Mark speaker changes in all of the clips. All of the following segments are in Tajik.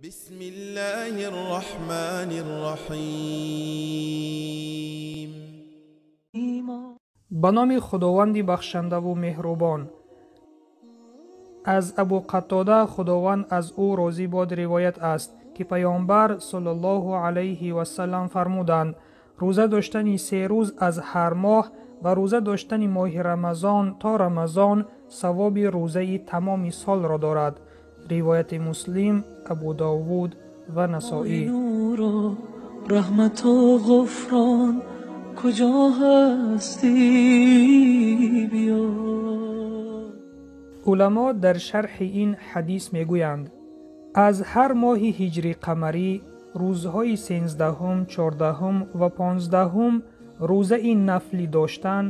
Speaker 1: بسم الله الرحمن الرحیم.
Speaker 2: Ба номи Худованди бахшандаву меҳрубон. Аз Абу Қатода, Худованд аз ӯ розӣ бод, ривоят аст, ки Паёмбар саллаллоҳу алайҳи васалам фармуданд: рӯза доштани 3 рӯз аз ҳар моҳ ва рӯза доштани моҳи Рамазон то Рамазон савоби рӯзаи тамоми солро дорад. Ривояти Муслим, Абу Довуд ва Насоӣ.
Speaker 3: Раҳмату ғуфрон куҷо ҳастӣ, биё.
Speaker 2: Уламо дар шарҳи ин ҳадис мегӯянд: аз ҳар моҳи ҳиҷри қамарӣ рӯзҳои 13, 14 ва 15 рӯзаи нафлӣ доштан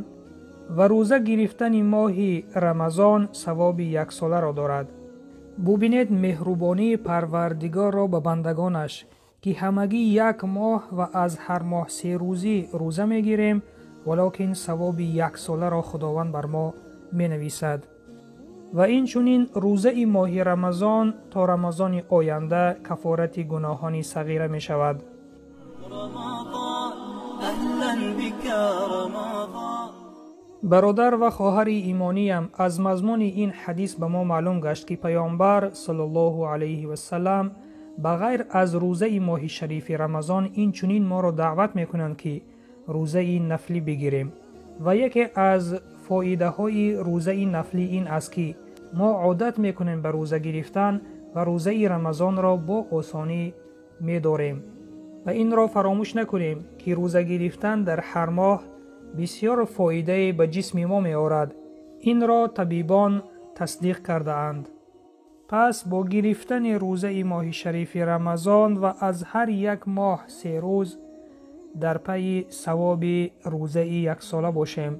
Speaker 2: ва рӯза гирифтани моҳи Рамазон савоби яксоларо дорад. Бубинед меҳрубонии Парвардигорро ба бандагонаш, ки ҳамагӣ як моҳ ва аз ҳар моҳ 3 рӯзӣ рӯза мегирем, валокин савоби яксоларо Худованд бар мо менависад. Ва инчунин рӯзаи моҳи Рамазон то Рамазони оянда кафорати гуноҳони сағира мешавад. Бародар ва хоҳари имониям, аз мазмуни ин ҳадис ба мо маълум гашт, ки Паёмбар саллаллоҳу алайҳи васалам ба ғайр аз рӯзаи моҳи шарифи Рамазон инчунин моро даъват мекунанд, ки рӯзаи нафлӣ бигирем. Ва яке аз фоидаҳои рӯзаи нафлӣ ин аст, ки мо одат мекунем ба рӯза гирифтан ва рӯзаи Рамазонро бо осонӣ медорем. Ва инро фаромӯш накунем, ки рӯза гирифтан дар ҳар моҳ бисёр фоидае ба ҷисми мо меорад. Инро табибон тасдиқ кардаанд. Пас бо гирифтани рӯзаи моҳи шарифи Рамазон ва аз ҳар як моҳ 3 рӯз дар пайи савоби рӯзаи яксола бошем.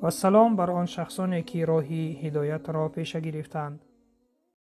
Speaker 2: Ва салом бар он шахсоне, ки роҳи ҳидоятро пеша гирифтанд.